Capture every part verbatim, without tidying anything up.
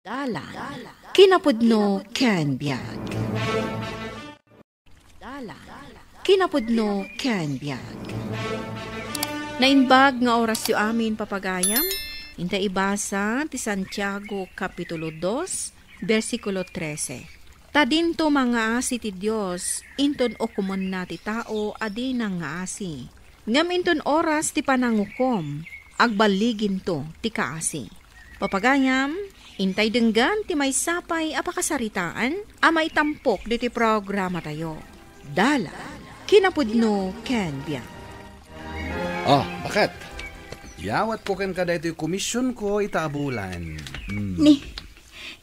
Dalan. Kinapudno ken biag. Dalan. Kinapudno ken biag. Naimbag nga orasyo amin, papagayam. Inta ibasa ti Santiago, Kapitulo dos, bersikulo trese. Ta dinto mangaasi ti Dios, inton ukomenna ti tao a di nangaasi. Ngem inton oras ti panangukom, agballiginto ti kaasi. Papagayam, intay denggan ti maysa pay a pakasaritaan a maitampok ditoy programatayo. Dalan, kinapudno ken biag. Oh, baket? Iyawatko kenka daytoy komisionko ita a bulan. Hmm. Ni,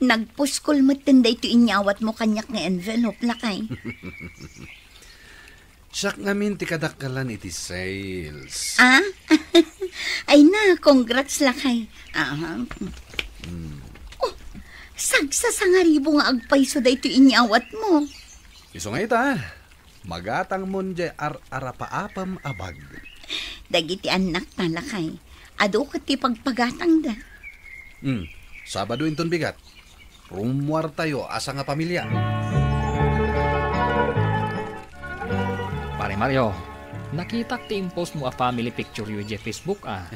nagpuskol metten daytoy inyawatmo kaniak nga envelope, lakay. Siak ngamin ti kadakkelan iti sales. Ah? Ay na, congrats, lakay. Aha. Hmm. Oh, sagsasangaribo nga agpayso daytoy inyawatmo. Isu nga ita, magatangmon jay ar-arapaapem a bag. Dagiti annakta, lakay, adu ket ti pagpagatangda. Hmm, Sabado inton bigat. Rummuartayo a sangapamilia. Pare Mario, nakitak ti impostmo a family picture yo idiay Facebook, a.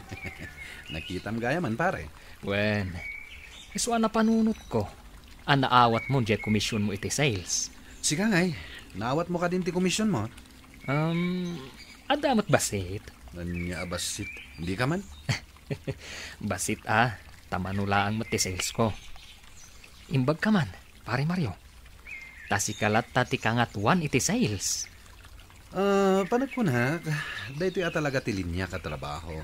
Nakitam gayam, pare. Wen, isu a napanunotko a naawatmo diay komisionmo iti sales. Sika ngay, naawatmo kadin ti komisionmo? Um, adda met bassit. Ania a bassit? Dika man? Bassit a, ta mano laeng met ti salesko. Imbagka man, Pare Mario. Ta sika latta ti kangatoan iti sales. Ah, panagkunak, daytoy a talaga ti liniak a trabaho.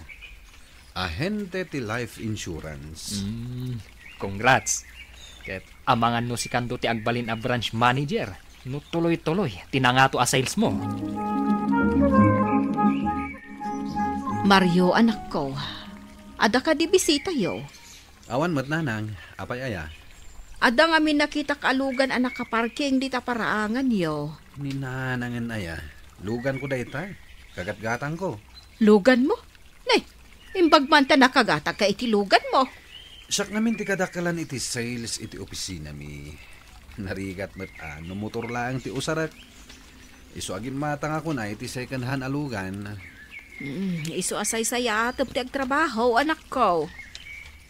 Ahente ti life insurance. Mm, congrats. Ket amangan no sikanto ti agbalin a branch manager no tuloy-tuloy ti nangato a salesmo. Mario, anakko, adda kadi bisitayo? Awan met, nanang. Apay aya? Adda ngamin nakitak a lugan a nakaparking dita paraanganyo. Ni nanangen aya? Luganko dayta. Kagatgatangko. Luganmo? Nay, imbag man ta nakagatagka iti luganmo. Siak ngamin ti kadakkelan iti sales iti opisinami. Narigat met a no motor laeng ti usarek. Isu a gimmatangakon iti second hand a lugan. Mm, isu a saysayaatem ti agtrabaho, anakko.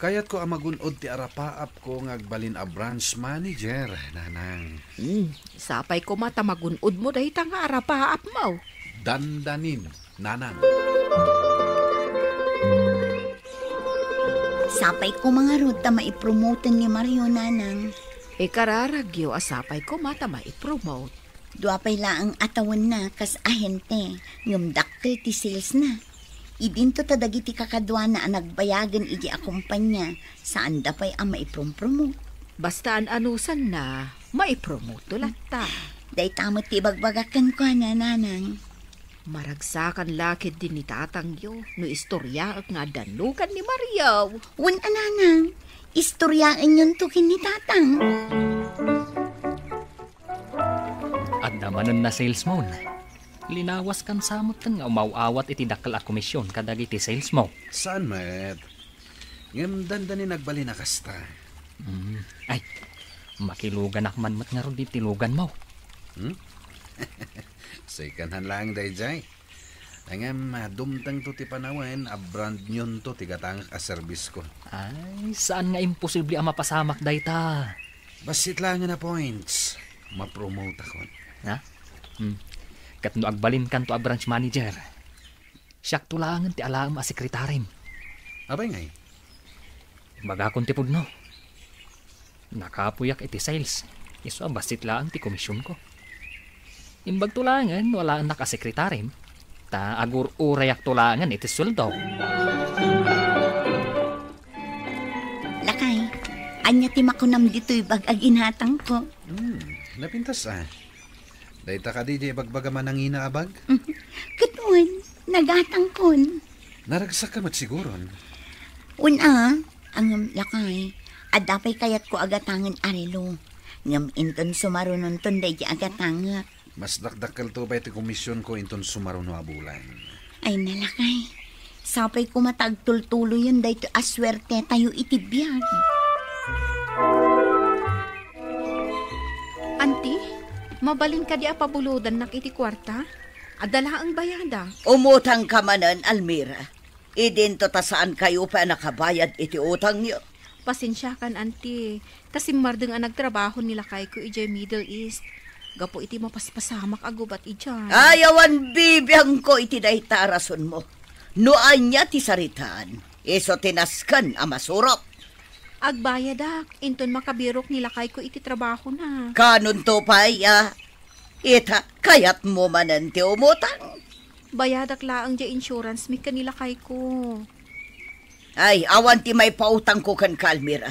Kayatko a magun-od ti arapaapko nga agbalin a branch manager, nanang. Mm, sapay koma ta magun-odmo dayta nga arapaapmo. Dandanin, nanang. Sapay koma ngarud ta maipromoten ni Mario, nanang. Ikararagyo a sapay koma ta maipromote. Dua pay laeng a tawenna kas ahente, ngem dakkel ti salesna. Idinto ta dagiti kakaduana a nagbayagen idiay a kompania, saanda pay a maiprompromote. Basta an-anusanna, maipromote latta. Dayta met ti ibagbagak kenkuana, nanang. Maragsakan la ketdi ni tatangyo no istoriaek nga addan lugan ni Mario. Wen a, nanang, istoriaenyonto ken ni tatang. Adda manen a salesmon. Linawaskan sa metten nga umaw-awat iti dakkel a komisyon kadagiti salesmo. Saan met? Ngem dandanin agbalin a kasta. Mm. Ay, makiluganak man met ngarud iti luganmo. Hmm? Second hand laeng daydiay. Ngem, dumtengto ti panawen a brand new-nto ti gatangek a service ko. Ay, saan nga imposible a mapasamak dayta. Bassit laengen a points, mapromote akon. Ha? Hmm. Ket no agbalinkanto a branch manager, siakto laengen ti alaem a sekretarim. Apay ngay? Imbagakon ti pudno. Nakapuyak iti sales. Isu a bassit laeng ti komisionko. Imbagto laengen no alaennak a sekretarim, ta agur-urayakto laengen iti sueldo. Lakay, ania ti makunam ditoy bag a ginatangko? Hmm, napintas a. Dayta kadi ti ibagbagam a nangina a bag? Ket wen, nagatangkon. Naragsakka met siguron. Wen a, ngem lakay, adda pay kayatko a gatangen a relo. Ngem inton sumarunonton daydi a gatangek. Mas dakdakkelto pay ti komisionko inton sumaruno a bulan. Ay na, lakay. Sapay koma ta agtultuloyen daytoy a suertetayo iti biag. Mabalin kadi a pabulodannak iti kuarta? Adda laeng bayadak. Umutangka manen, Almira. Idinto ta saankayo pay a nakabayad iti utangyo. Pasensiakan, Auntie, ta simmardeng a nagtrabaho ni lakayko idiay Middle East. Gapu iti mapaspasamak a gubat idiay. Ay, awan bibiangko iti dayta a rasonmo. No ania ti saritaan, isu ti nasken a masurot. Agbayadak, inton makabirok ni lakayko iti trabahona. Kanunto pay a, ita, kayatmo manen ti umutang? Bayadak laeng diay insurance mi ken ni lakayko. Ay, awan ti maipautangko kenka, Almira.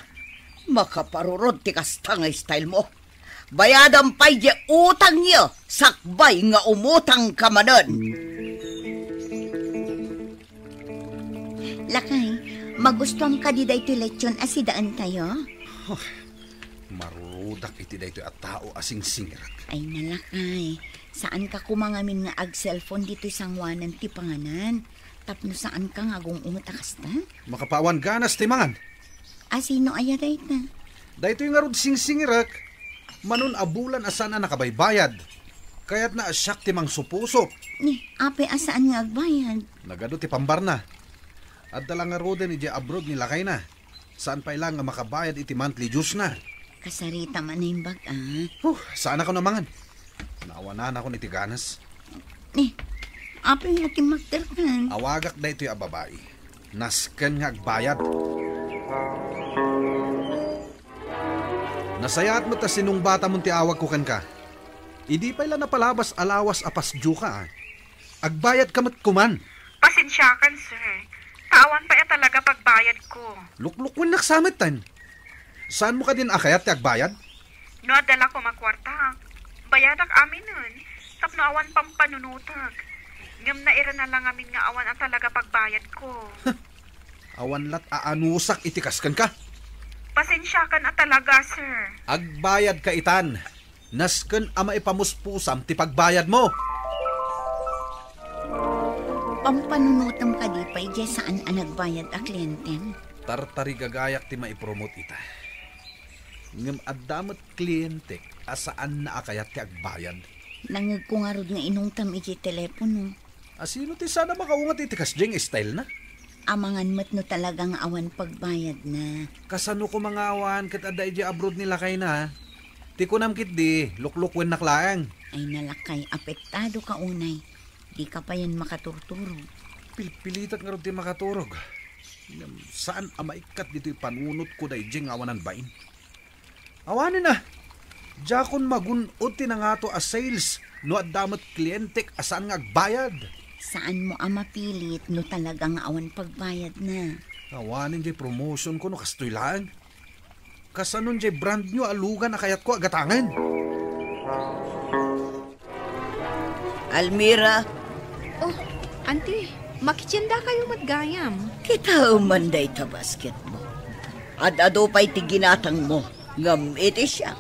Makaparurod ti kasta nga style mo. Bayadam pay diay utangyo, sakbay nga umutangka manen. Lakay, magustuam kadi daytoy lechon a sidaentayo? Huh, marurudak iti daytoy a tao a singsingirak. Ay, nalakay. Saanka koma ngamin nga ag-cellphone ditoy sangoanan ti panganan. Tapno saanka nga agung-unget a kasta? Makapaawan ganas ti mangan. A, sino aya dayta? Daytoy ngarud singsingirak, manon a bulan a saan a nakabaybayad. Kayatna a siak ti mangsupusop. Ni, apay a saan nga agbayad? Nagadu ti pambarna. Adda la ngaruden idiay abroad ni lakayna. Saan pay la nga makabayad iti monthly dues na. Kasarita man a imbag, a. Huh, saanakon a mangan. Naawananakon iti ganas. Ni, apay nga timmakderkan? Awagak daytoy a babai. Nasken nga agbayad. Nasayaat met a sinungbatamon ti awagko kenka. Idi pay la napalabas a lawas a pasdioka, a. Agbayadka met koman. Pasensiakan, sir. Ta awan pay a talaga pagbayadko. Luklukuennak sa metten. Saanmo kadin a kayat ti agbayad? No adda la koma kuarta, bayadak aminen, tapno awan pampanunotek. Ngem nairana la ngamin nga awan a talaga pagbayadko. Awan lat a anusak iti kaskenka. Pasensiakan a talaga, sir. Agbayadka itan. Nasken a maipamuspusam ti pagbayadmo. Pampanunotem kadi pay diay saan a nagbayad a klientem? Tartarigagayak ti maipromote ita. Ngem adda met klientek a saanna a kayat ti agbayad. Nangngegko ngarud nga inungtem idiay telepono. A, sino ti saan a makaunget iti kasdiay nga style na? Amangan met no talaga nga awan pagbayadna. Kasano koma nga awan ket adda idiay abroad ni lakayna? Ti kunam ketdi, luklukuennak laeng. Ay, nalakay, apektado ka unay. Di ka payen makaturturog. Pilpilitek ngarud ti makaturog. Ngem saan a maikkat ditoy panunotko daydiay nga awanan bain. Awanen a, diakon magun-od ti nangato a sales no adda met klientek a saan nga agbayad. Saanmo a mapilit no talaga nga awan pagbayadna. Awanen diay promotionko no kastoy laeng. Kasanon diay brand new a lugan a kayatko a gatangen. Almira. Oh, Auntie, makitiendakayo met gayam. Kitaem man dayta basketmo. Ad-adu pay ti ginatangmo, ngem iti siak.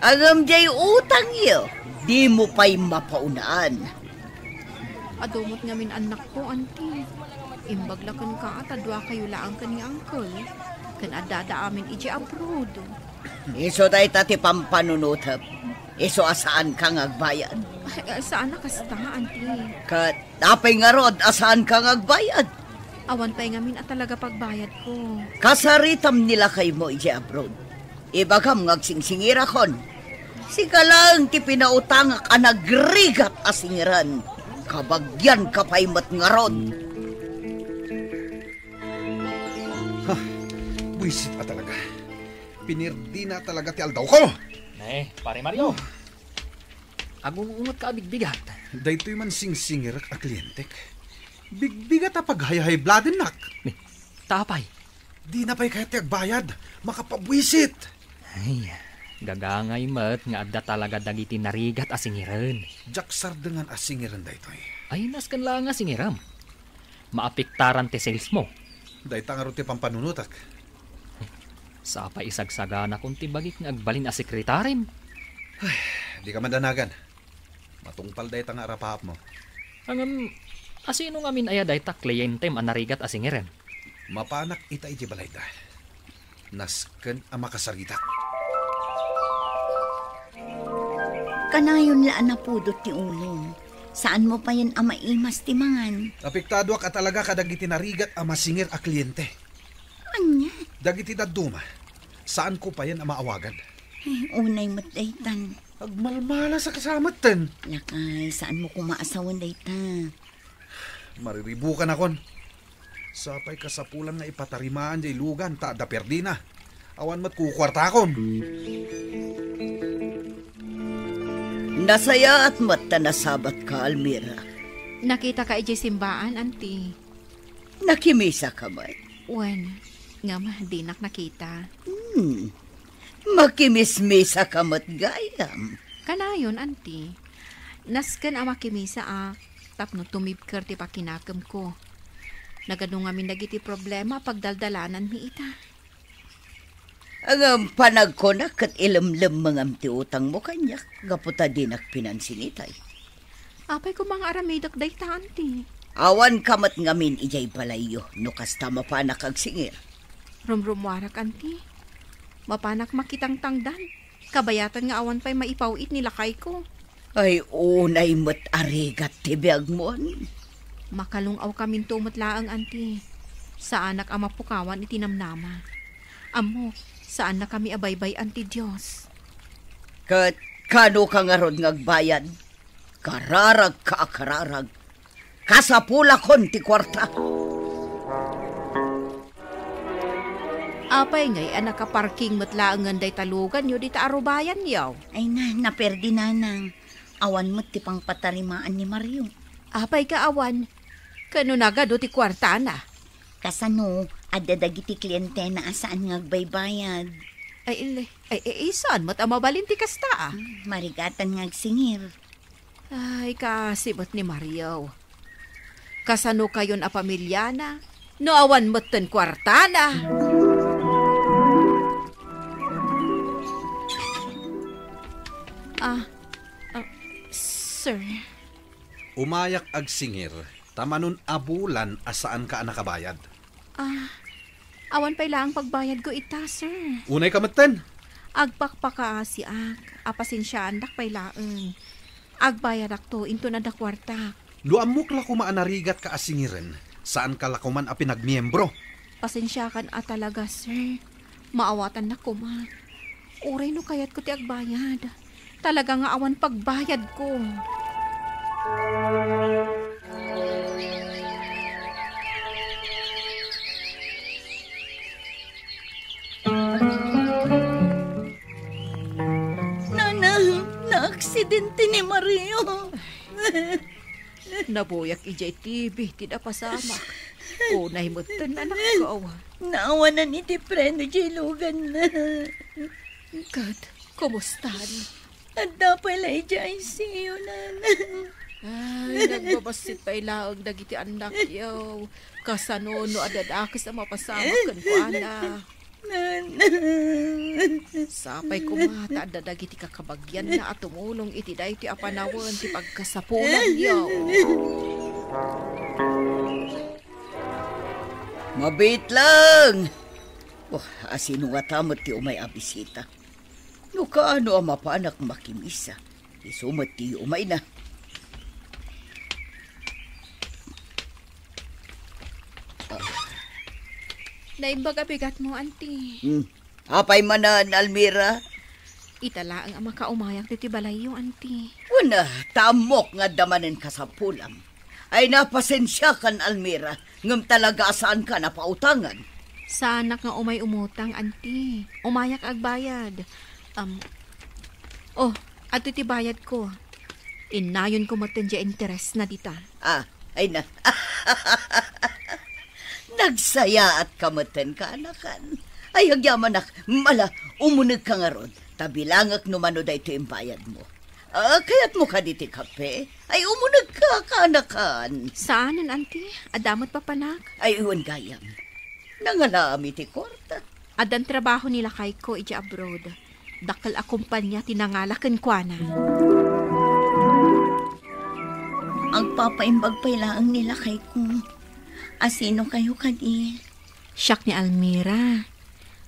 Ngem diay utangyo, dimo pay mapaunaan. Adu met ngamin annakko, Auntie. Imbag la kenka ta duakayo laeng ken ni Uncle. Ken addada amin idiay abroad. Isu dayta ti pampanunotem. Isu a saanka nga agbayad. Ay, ay, saan a kasta, Auntie. Ket apay ngarud a saanka nga agbayad? Awan pay ngamin a talaga pagbayadko. Kasaritam ni lakaymo idiay abroad. Ibagam nga agsingsingirakon. Sika laeng ti pinautangak a nagrigat a singiren. Kabagianka pay met ngarud. Ha, buisit a talaga. Pinirdina talaga ti aldawko. Ne, Pare Mario. Agung-ungetka a bigbigat. Daytoy man singsingirek a klientek. Bigbigat a paghayhaybladennak. Ne, ta apay? Dina pay kayat ti agbayad. Makapabuisit. Ay, gagangay met nga adda talaga dagiti narigat a singiren. Diak sardengan a singiren daytoy. Ay, nasken la nga singirem. Maapektaran ti sales mo. Dayta ngarud ti pampanunotak. Sapay isagsaganakon ti bagik nga agbalin a sekretarim. Ay, dika madanagan. Matungpal dayta nga arapaapmo. Ngem, asino ngamin aya dayta klientem a narigat a singirem? Mapanak ita iti balayda. Nasken a makasaritak. Kanayon la a napudot ti ulom. Saanmo payen a maimas ti mangan. Apektadoak a talaga kadagiti narigat a masingir a kliente. Ania? Dagiti dadduma, saanko payen a maawagad. Ay, unay met daytan. Agmalmalas a kasametten. Lakay, saanmo koma a sawen dayta. Mariribukanakon. Sapay kasapulan nga ipatarimaan jay lugan ta adda perdina. Awan met kukuartakom. Nasayaat met ta nasabatka, Almira. Nakitaka idiay simbaan, Anti. Nakimisaka met? Wen, ngem dinak nakita. Hmm. Makimismisaka met gayam. Kanayon, Anti. Nasken a makimisaak tapno tumibker ti pakinakemko. Nagadu ngamin dagiti problema a pagdaldalananmi ita. Ngem panagkunak ket ilemlemmengam ti utangmo kaniak gapu ta dinak pinansin itay. Apay koma nga aramidek dayta, Anti? Awanka met ngamin idiay balayyo no kasta mapanak agsingir. Rumrummuarak, Anti. Mapanak makitangtangdan. Kabayatan nga awan pay maipaw-it ni lakayko. Ay, unay met a rigat ti biagmon. Makalung-awkaminto met laeng, Anti. Saanak a mapukawan iti namnama. Ammok, saannakami a baybay-an ti Dios. Ket kanoka ngarud nga agbayad? Kararagka a kararag. Kasapulakon ti kuarta. Apay ngay a nakaparking met laengen dayta luganyo dita arubayanyo? Ay na, naperdi, Nanang. Awan met ti pangpatarimaan ni Mario. Apay nga awan? Ken no nagadu ti kuartana? Kasano, adda dagiti klientena a saan nga agbaybayad. Ay, ili-, ay, ay, saan met a mabalin ti kasta, a? Hmm, marigatan nga agsingir. Ay, kaasi met ni Mario. Kasano kayon a pamiliana no awan metten kuartana? Ah, ah, sir. Umayak agsingir ta manon a bulan a saanka a nakabayad. Ah, awan pay laeng pagbayadko ita, sir. Unayka metten? Agpakpakaasiak a pasensiaandak pay laeng. Agbayadakto inton adda kuartak. No ammok la koma a narigatka a singiren, saanka la koman a pinagmiembro. Pasensiakan a talaga, sir. Maawatannak koma. Uray no kayatko ti agbayad, talaga nga awan pagbayadko. Nanang, naaksidente ni Mario. Nabuyak idiay T V ti napasamak. Unay metten, anakko. Naawanan iti preno diay luganna. Ket, kumustan? Adda pay la idiay I C U, Nanang. Ay, nagbabassit pay laeng dagiti annakyo. Kasano no adda dakes a mapasamak kenkuana? Sapay koma ta adda dagiti kakabagianna a tumulong iti daytoy a panawen ti pagkasapulanyo. Mabiit lang! Oh, asino ngata met ti umay a bisita? No kaano a mapanak makimisa, isu met ti umayna. Naimbag a bigatmo, Anti. Hmm. Apay manen, Almira? Ita laeng a makaumayak ditoy balayyo, Anti. Wen, ta ammok nga adda manen kasapulam. Ay, napasensiakan, Almira, ngem talaga a saanka a napautangan. Saanak nga umay umutang, Anti. Umayak agbayad. Um, oh, adtoy ti bayadko. Innayonko metten diay interesna dita. Ah, ay na. Nagsayaatka metten, kaanakan. Ay, agyamanak, ala, umunegka ngarud, ta bilangek no mano daytoy imbayadmo. Ah, kayatmo kadi ti kape? Ay, umunegka, kaanakan. Saanen, Anti. Adda met papanak. Ay, wen gayam. Nangalaami ti kuarta. Addan trabaho ni lakayko idiay abroad. Dakkel a kompania ti nangala kenkuana. Agpapaimbag pay laeng ni lakayko. Asino kayo kadi? Siak ni Almira.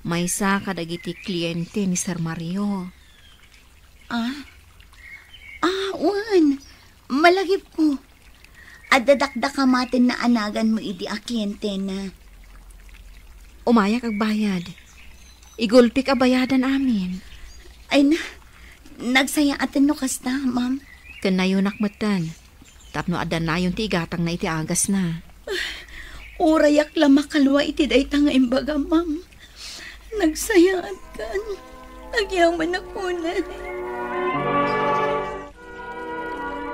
Maysa kadagiti kliente ni Sir Mario. Ah? Wen, malagipko. Adda dakdakamaten naanaganmo idi a klientena. Umayak agbayad. Igulpik a bayadan amin. Ay na, nagsayaaten no kasta, ma'am. Ken nayonak metten, tapno adda nayon ti igatangna iti agasna. Urayak la makalua iti dayta nga imbaga, ma'am. Nagsayaatkan. Agyamanak unay.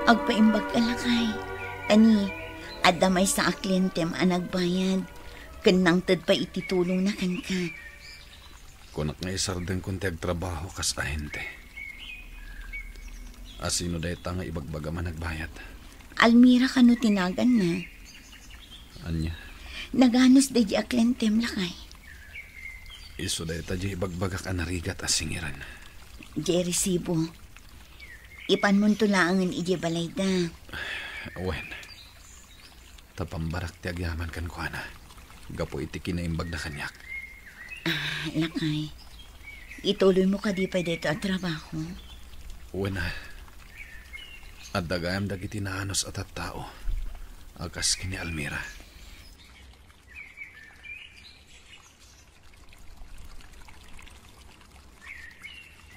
Agpaimbag ka, lakay. Tani, adda maysa a klientem a nagbayad, ken nangted pay iti tulongna kenka. Kunak nga isardengkon ti agtrabaho kas ahente. Asino dayta nga ibagbagam a nagbayad? Almira kano ti naganna? Ania? Naganus daydi a klientem, lakay. Isu dayta di ibagbagak a narigat a singiran. Di resibo. Ipanmonto laengen idiay balayda. Wen, ta pambarak ti agyaman kenkuana gapu iti kinaimbagna kaniak. Ah, lakay. Ituloymo kadi pay daytoy a trabaho? Wen, ah. Adda gayam dagiti naanus a tattao a kas ken ni Almira.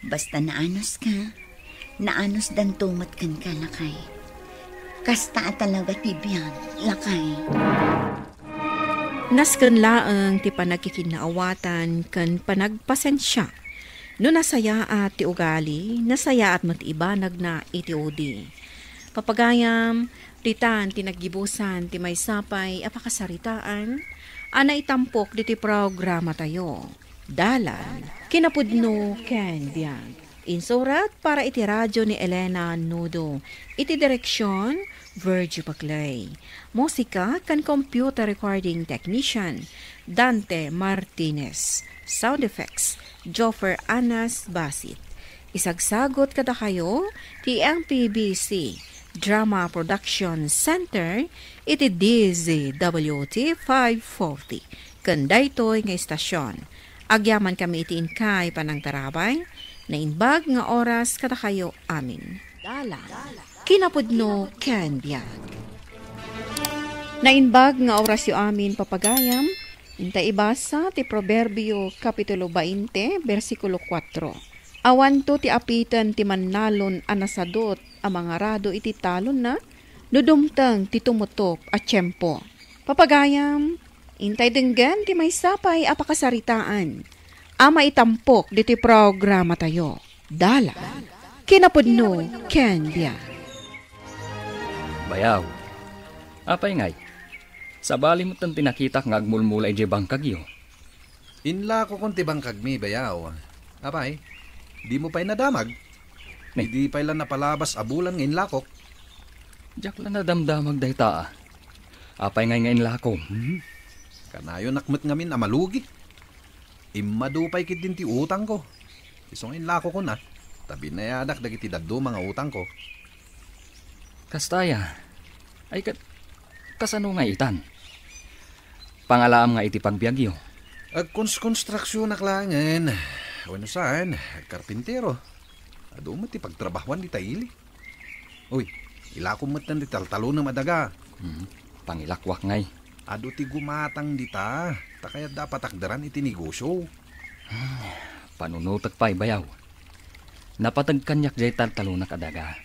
Basta naanuska, naanusdanto met kenka, lakay. Kasta a talaga ti biag, lakay. Nasken laeng ti panagkikinnaawatan ken panagpasensia. No nasayaat ti ugali, nasayaat met ti ibanagna iti udi. Papagayam, ditan ti naggibusan ti maysa pay a pakasaritaan a naitampok ditoy programatayo. Dalan, kinapudno ken biag. Insurat para iti radio ni Elena Nudo. Iti direksion, Virgie Paclay. Musika ken computer recording technician, Dante Martinez. Sound effects, Joffer Anas Basit. Isagsagot kadakayo ti M P B C Drama Production Center iti D Z W T five forty. Ken daytoy nga istasyon, agyamankami iti inkay panangtarabay, naimbag nga oras kadakayo amin. Dalan, kinapudno ken biag. Naimbag nga orasyo amin, papagayam, inta ibasa ti Proverbio, Kapitulo bainte, bersikulo kuatro. Awanto ti apiten ti mannalon a nasadut a mangarado iti talonna no dumteng ti tumutop a tiempo. Papagayam, intay denggen ti maysa pay a pakasaritaan a maitampok ditoy programatayo. Dalan, kinapudno, ken biag. Bayaw, apay ngay? Sabali metten ti nakitak nga agmulmula idiay bangkagyo. Inlakokon ti bangkagmi, bayaw. Apay, dimo pay nadamag? Ne. Idi pay la napalabas a bulan nga inlakok. Diak la nadamdamag dayta, a. Apay ngay nga inlakom? Hmm? Kanayonak met ngamin a malugi. Immadu pay ketdin ti utangko. Isu nga inlakokon, a. Ta binayadak dagiti dadduma nga utangko. Kasta aya. Ay, ka-, kasano nga itan? Pangalaam nga iti pagbiagyo? Agkons-konstruksionak laengen. Wenno saan, agkarpintero. Adu met ti pagtrabahuan dita ili. Uy, ilakom metten ti taltalonem a daga. Hmm, pangilakwak ngay. Adu ti gumatang dita, ta kayatda a patakderan iti negosio. Hmm, panunotek pay, bayaw. Napateg kaniak jay taltalonak a daga.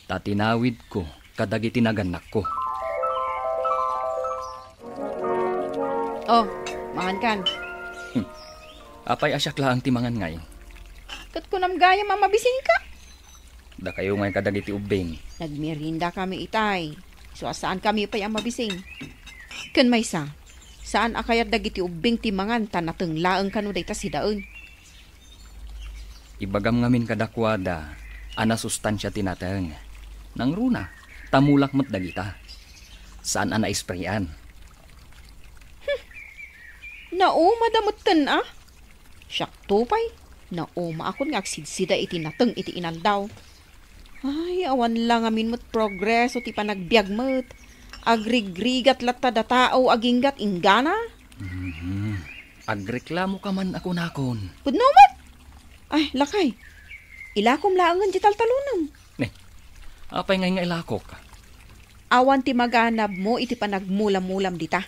Ta tinawidko kadagiti nagannakko. Oh, mangankan. Hmm. Apay a siak laeng ti mangan ngay? Ket kunam gayam a mabisingka? Dakayo ngay kadagiti ubbing. Nagmeriendakami itay. Isu a saankami pay a mabising. Ken maysa, saan a kayat dagiti ubbing ti mangan ta nateng laeng kano dayta sidaen. Ibagam ngamin kadakuada a nasustansia ti nateng. Nangruna, ta mulak met dagita. Saan a naisprayan. Hmm. Naumada metten a. Siakto pay, naumaakon nga agsidsida iti nateng iti inaldaw. Ay, awan la ngamin met progreso ti panagbiag met. Agrigrigat latta da tao aginggat inggana. Mhm. Agreklamoka man a kunakon. Pudno met! Ay, lakay. Ilakom laengen ti taltalonem. Ne, Apay ngay nga ilakok? Awan ti maganabmo iti panagmulamulam dita.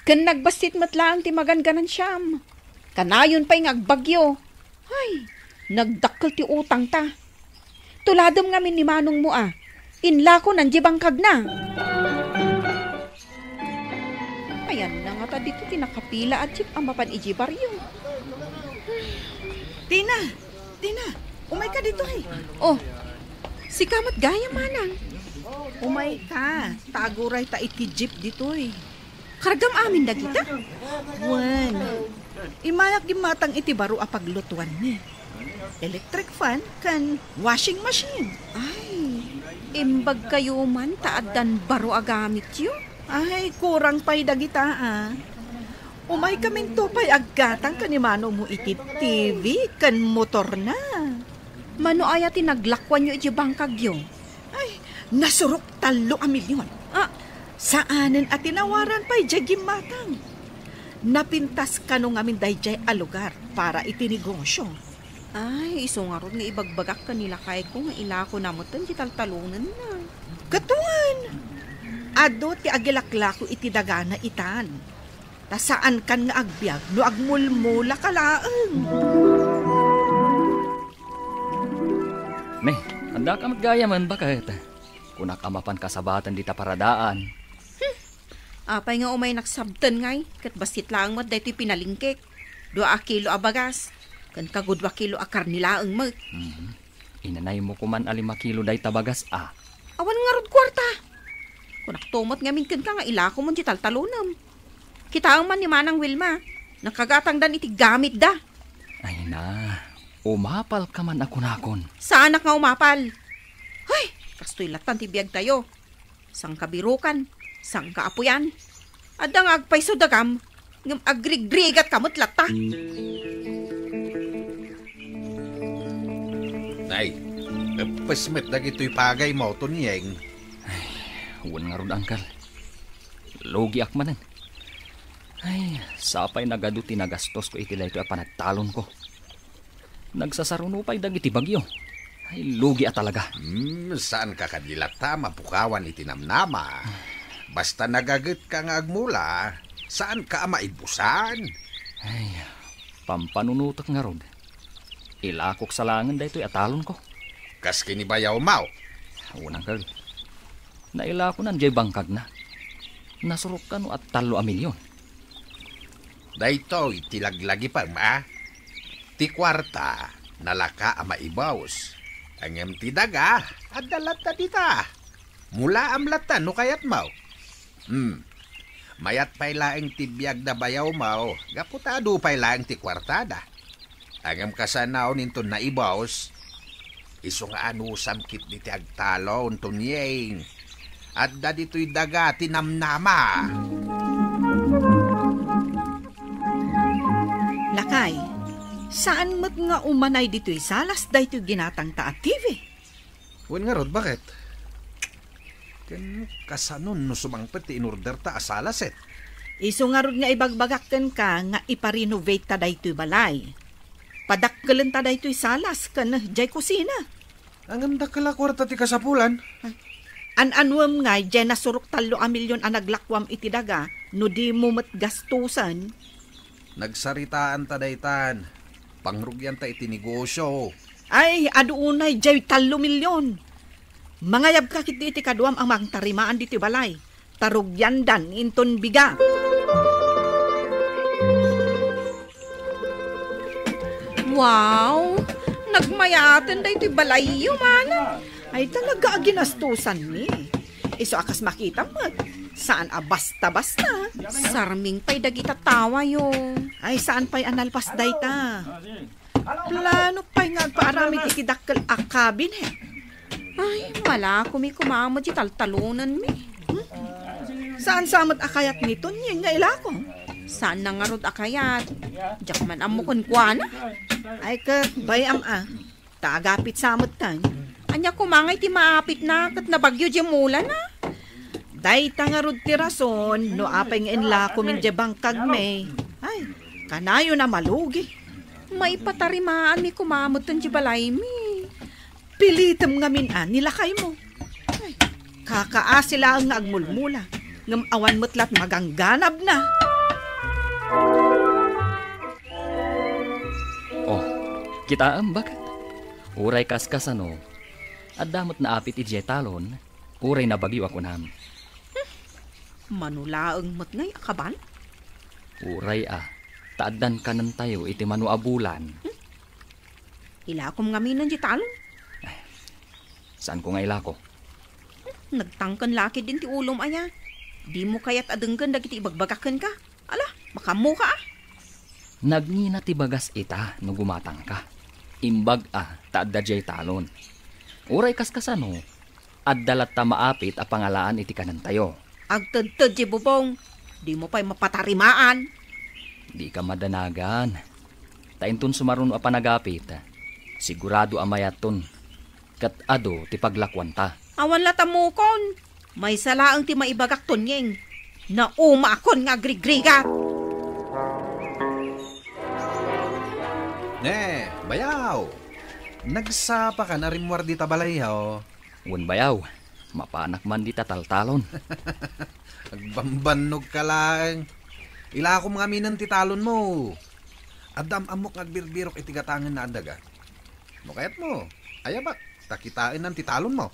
Ken nagbassit met laeng ti maganganansiam. Kanayon pay nga agbagyo. Ay, nagdakkel ti utangta. Tuladem ngamin ni manongmo a. Inlakonan diay bangkagna. Ayanna ngata ditoy ti nakapila a jeep a mapan idiay barrio. Tina! Tina! Umayka ditoy! Oh, sika met gayam, manang. Umayka, ta agurayta iti jeep ditoy. Kargam amin dagita? Wen, immayak gimmatang iti baro a paglutuanmi. Electric fan ken washing machine. Ay, imbagkayo man ta addan baro a gamityo? Ay, kurang pay dagita, a. Umaykaminto pay aggatang ken ni manongmo iti T V ken motorna. Mano aya ti naglakuanyo iti bangkagyo? Ay, nasurok tallo a milyon. Ah. Saanen a tinawaran pay diay gimmatang. Napintas kano ngamin daydiay a lugar para iti negosyo. Ay, isu ngarud nga ibagbagak ken ni lakayko nga ilakona metten ti taltalonenna. Ket wen, adu ti agilaklako iti dagana itan. Ta saankan nga agbiag no agmulmulaka laeng. Ne, addaka met gayamen, baket. Kunak a mapan kasabaten dita paradaan. Hmm. Apay nga umaynak sabten ngay, ket bassit laeng met daytoy pinalingkek. Dua a kilo a bagas, ken kagudua kilo a karne laeng met. Mhm. Inanaymo koman a lima kilo dayta bagas, a. Awan ngarud kuarta. Kunakto met ngamin kenka nga ilakomon ti taltalonem. Kitaem man ni Manang Wilma, nakagatangdan iti gamitda. Ay na, umapalka man a kunakon. Saanak nga umapal? Hay, kastoy lattan ti biagtayo. Sangkabirukan, sangkaapuyan. Adda nga agpayso dagam, ngem agrigrigatka met latta. Nay, eppes met dagitoy pagaymo, Tonyeng. Ay, wen ngarud, Angkel. Lugiak manen. Ay, sapay nagadu ti nagastosko iti daytoy a panagtalonko. Nagsasaruno pay dagiti bagyo. Ay, lugi a talaga. Hmm, saanka kadi latta a mapukawan iti namnama. Basta nagagetka nga agmula, saanka a maibusan. Ay, pampanunotek ngarud. Ilakok sa laengen daytoy a talonko. Kas ken ni Bayaw Maw. Unang kel. Nailakonan diay bangkagna. Nasurok kano a tallo a milyon. Daytoy ti laglagipem, a? Ti kuarta, nalaka a maibus. Ngem ti daga, adda latta dita. Mulaam latta no kayatmo. Hmm. Mayat pay laeng ti biag da Bayaw Maw, gapu ta adu pay laeng ti kuartada. Ngem kasano inton naibus, isu nga anusam ketdi ti agtalon, Tonyeng. Adda ditoy daga ti namnama. Lakay, saan met nga umanay ditoy salas daytoy ginatangta a T V? Wen ngarud, baket? Ken kasanon no sumangpet ti inorderta a salaset? Isu ngarud nga ibagbagak kenka nga ipa-renovate ta daytoy balay. Padakkelenta daytoy salas ken diay kusina. Ngem dakkel a kuarta ti kasapulan. An-anuem nga diay nasurok tallo a milyon a naglakuam iti daga no dimo met gastusen? Nagsaritaanta daytan. Pangrugianta iti negosyo. Ay, adu unay diay tallo milyon. Mangayabka ketdi iti kaduam a mangtarimaan ditoy balay. Ta rugiandan inton biga. Wow! Nagmayaten daytoy balayyo, manang. Ay, talaga a ginastusanmi. Isu a kas makitam met, saan a basta-basta. Sarming pay dagita tawayo. Ay, saan pay a nalpas dayta. Planok pay nga agpaaramid iti dakkel a cabinet. Ay, malakomi koma met ti taltalonenmi. Hmm? Saan sa met a kayat ni Tonyeng nga ilako? Saan na ngarud a kayat? Diak man ammo kenkuana. Ay, ket bay-am a. Ta agapit sa met kan. Ania koma nga iti maapitna ket nabagyo diay mulana? Dayta ngarud ti rason no apay nga inlakomin diay bangkagmi. Ay, kanayon a malugi. Maipatarimaanmi koma metten diay balaymi. Pilitem ngamin a ni lakaymo. Ay, kakaasi laeng nga agmulmula, ngem awan met lat magangganabna. Oh, kitaem, baket? Uray kaskasano, adda met naapit idiay talon, uray nabagyo a kunam. Mano laeng met ngay a kaban? Uray a, ta addan kanentayo iti mano a bulan. Ilakom ngaminen di talon. Ay, saanko nga ilako? Nagtangken lakid din ti ulom aya. Dimo kayat a denggen dagiti ibagbagak kenka? Ala, makammoka a. Nagngina ti bagas ita no gumatangka. Imbag a, ta adda diay talon. Uray kaskasano, adda latta maapit a pangalaan iti kanentayo. Agtedted di bubong, dimo pay mapatarimaan. Dika madanagan. Ta inton sumaruno a panagapit, sigurado a mayatton. Ket adu ti paglakuanta. Awan la ta mukon. Maysa laeng ti maibagak, Tonyeng. Naumakon nga agrigrigat. Ne, bayaw! Nagsapaka a rimmuar dita balayyo? Wen, bayaw. Mapanak man dita taltalon. Agbambannogka laeng. Ilakom ngaminen ti talonmo. Adda am-ammok nga agbirbirok iti gatangen nga adda. No kayatmo, ayabak, ta kitaenan ti talonmo.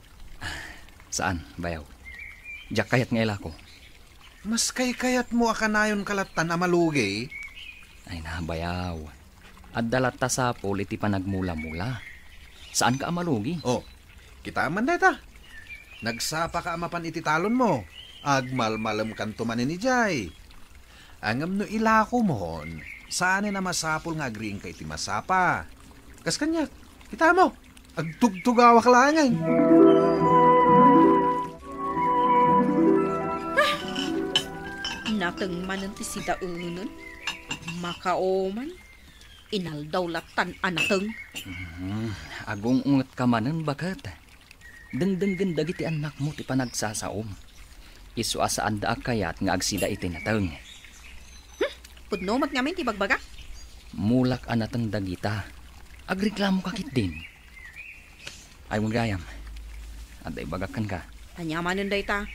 Saan, bayaw. Diak kayat nga ilako. Mas kaykayatmo a kanayonka lattan a malugi? Ay na, bayaw. Adda latta sapul iti panagmula-mula. Saanka a malugi. Oh, kitaem man dayta. Nagsapaka a mapan iti talonmo. Agmalmalemkanto manen idiay. Ngem no ilakomon, saanen a masapul nga agriingka iti masapa. Kas kaniak, kitamo, agtugtugawak laengen. Nateng manen ti sidaenen. Makaoman, inaldaw lattan a nateng. Hmm, agung-ungetka manen, baket. Dengdenggen dagiti annakmo ti panagsasaom. Isu a saanda a kayat nga agsida iti nateng. Hmm, pudno met ngamin ti bagbagak. Mulak a nateng dagita. Agreklamoka ketdin. Ay, gayam. Adda ibagak kenka. Ania manen dayta?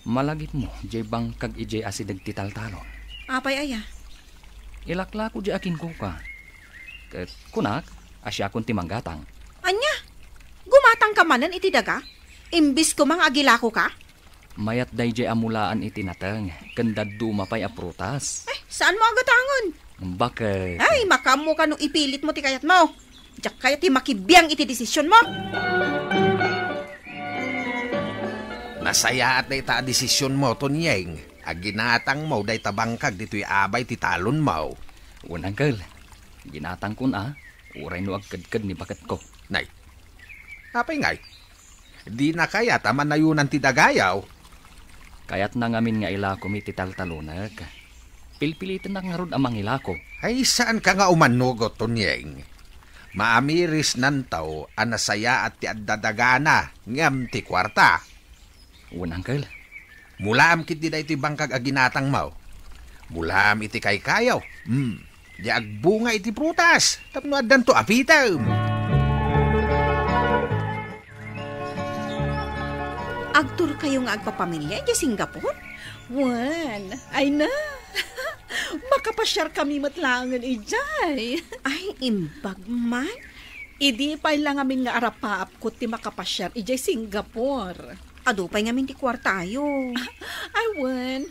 Malagipmo, diay bangkag idiay asideg ti taltalon. Apay aya? Ilaklako diay akinkuka. Ket kunak, a siakon ti manggatang. Ania? Gumatangka manen iti daga? Imbis koma nga agilakoka? Mayat daydiay a mulaan iti nateng, ken dadduma pay a prutas. Ay, saanmo a gatangen? Baket. Ay, makaammoka no ipilitmo ti kayatmo. Diak kayat ti makibiang iti desisionmo. Nasayaat dayta a desisionmo, Tonyeng. Aginatangmo dayta bangkag ditoy abay ti talonmo. Wen, uncle. Ginatangkon a, uray no agkedked ni baketko. Nay, apay ngay? Dina kayat a manayonan ti dagayaw? Kayatna ngamin nga ilakom iti taltalonek. Pilpilitennak ngarud a mangilako. Ay, saanka nga umanugot, Tonyeng. Maamirisnanto a nasayaat ti adda dagana ngem ti kuarta. Wen, uncle. Mulaam ketdi daytoy bangkag a ginatangmo. Mulaam iti kaykayaw. Hmm. Di agbunga iti prutas tapno addanto apitem. Agturkayo nga agpapamilia idiay Singapore? Wen, ay na. Makapasiarkami met laengen idiay. Ay, imbag man. Idi pay la ngamin nga arapaapko ti makapasiar idiay Singapore. Adu pay ngamin ti kuartayo. Ay, wen.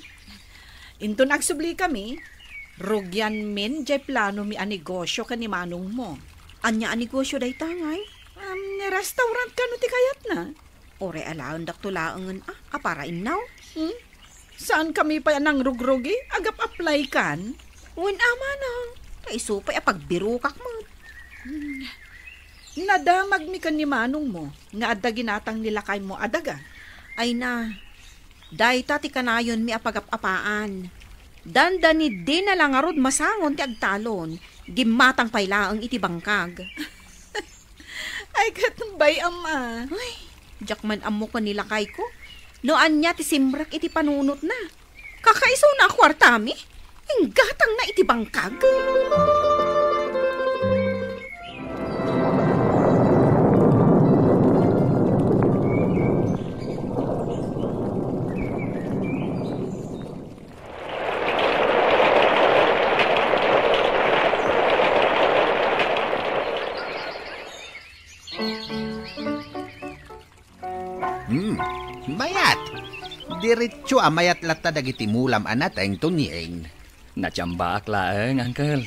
Inton agsublikami, rugianmin diay planomi a negosio ken ni manongmo. Ania a negosio dayta, ngay? Um, restaurant kano ti kayatna? Uray alaendakto laengen a, a para innaw. Hmm? Saankami pay a nangrugrugi? Agap-apply kan? Wen a manang, ta isu pay a pagbirokak met. Hmm. Nadamagmi ken ni manongmo nga adda ginatang ni lakaymo a daga. Ay na, dayta ti kanayonmi a pagap-apaan. Dandani dina la ngarud masangon ti agtalon, gimmatang pay laeng iti bangkag. Ay, ket bay-am a. Ay, diak man ammo ken ni lakayko no ania ti simrek iti panunotna. Kakaisuna a kuartami, inggatangna iti bangkag. Mayat! Diretso a mayat latta dagiti mulam a nateng, Tonyeng. Natiambaak laeng, Uncle.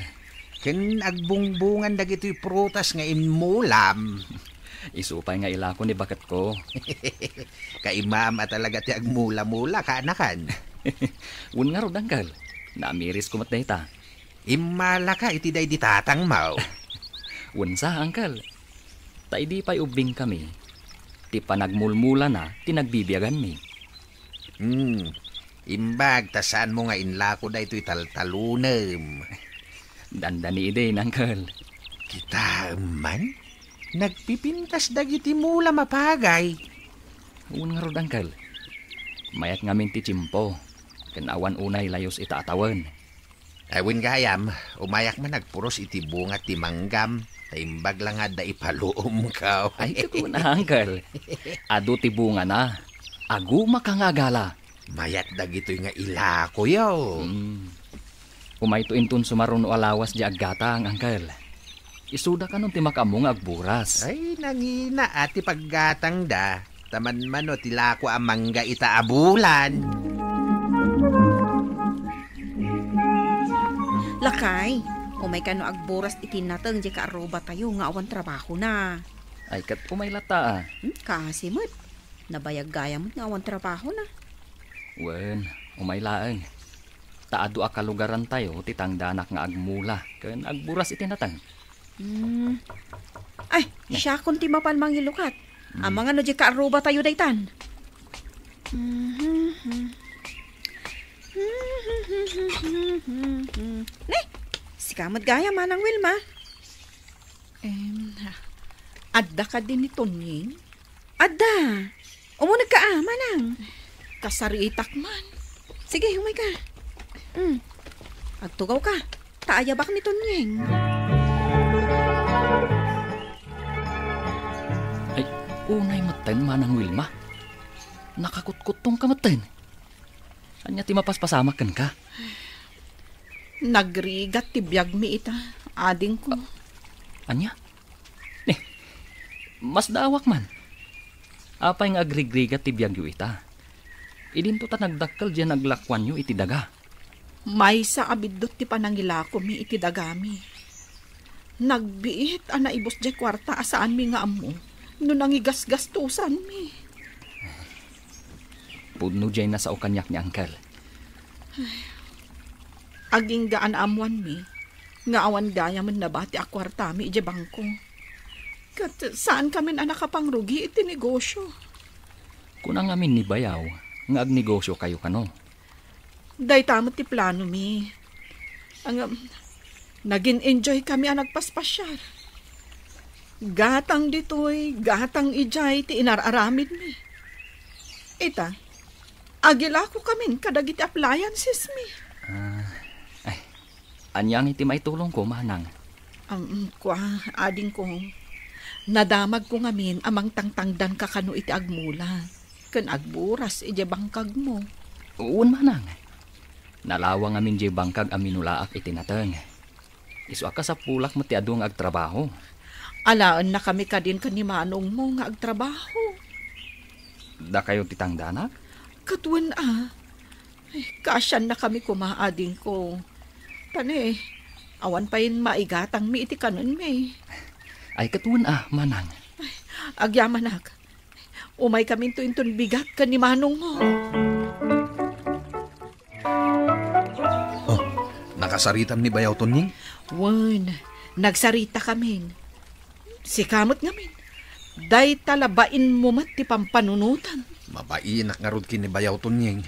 Ken agbungbungan dagitoy prutas nga immulam. Isu pay nga ilako ni baketko. Kaimam a talaga ti agmula-mula, kaanakan. Wen ngarud, Uncle. Namirisko met dayta. Immalaka iti daydi tatangmo. Wen sa, Uncle. Ta idi pay ubbingkami, ti panagmulmulana ti nagbibiaganmi. Hmm. Imbag ta saanmo nga inlako daytoy taltalonem. Dandani idi, Uncle. Kitaem man, nagpipintas dagiti mulam a pagay. Wen ngarud, Uncle. Mayat ngamin ti tiempo, ken awan unay layus ita a tawen. Ay, wen gayam, umayak man agpuros iti bunga ti manggam, ta imbag la nga adda ipaluomko. Ay, ket wen, Uncle. Adu ti bungana. Agumaka nga agala. Mayat dagitoy nga ilakoyo. Hmm. Umayto inton sumaruno a lawas diay aggatang, Uncle. Isuda kanon ti makaammo nga agburas. Ay, nangina a ti paggatangda. Ta manmano ti lako a mangga ita a bulan. Lakay, umay kano agburas iti nateng diay kaarrubatayo nga awan trabahona. Ay, ket umay latta, a. Hmm, kasi met. Nabayag gayam met nga awan trabahona. Wen, umay laeng. Ta adu a kalugarantayo ti tangdanak nga agmula ken agburas iti nateng. Hmm. Ay, ne. Siakon ti mapan mangilukat. Hmm. Amangan no diay kaarrubatayo daytan. Ne, sika met gayam, Manang Wilma. Em, adda kadi ni Tonyeng? Adda. Umunegka a, Manang. Kasaritak man. Sige, umayka. Mm. Agtugawka. Ta ayabak ni Tonyeng. Ay, unay metten, Manang Wilma. Nakakutkuttongka metten. Ania ti mapaspasamak kenka? Nagrigat ti biagmi ita, adingko. Ania? Ne, masdaawak man. Apay nga agrigrigat ti biagyo ita? Idinto ta nagdakkel diay naglakuanyo iti daga. Maysa a biddut ti panangilakomi iti dagami. Nagbiit a naibus diay kuarta a saanmi nga ammo no nangigasgastosanmi. Pudno diay nasao kaniak ni Uncle. Agingga a naammoanmi nga awan gayamen nabati a kuartami idiay bangko. Ket saankamin a nakapangrugi iti negosyo. Kuna ngamin ni Bayaw nga agnegosyokayo kano? Dayta met ti planomi. Ngem, nagin-enjoykami a nagpaspasiar. Gatang ditoy, gatang idiay ti inar-aramidmi. Ita, agilakokamin kadagiti appliancesmi. Ah, ay, ania ngay ti maitulongko, manang? Am, kua, adingko, nadamagko ngamin a mangtangtangdanka kano iti agmula ken agburas idiay bangkagmo. Wen, manang. Nalawa ngamin diay bangkag a minulaak iti nateng. Isu a kasapulak met ti adu nga agtrabaho. Alaennakami kadin ken ni manongmo nga agtrabaho. Dakayo ti tangdanak? Ket wen a. Ay, kaasiannakami koma, adingko. Ta ne, awan pay maigatangmi iti kanenmi. Ay, ket wen a, manang. Ay, agyamanak. Umaykaminto inton bigat ken ni manongmo. Oh, nakasaritam ni Bayaw Tonyeng? Wen, nagsarita kamin. Sika met ngamin. Dayta la bainmo met ti pampanunotan. Mabainak ngarud ken ni Bayaw Tonyeng.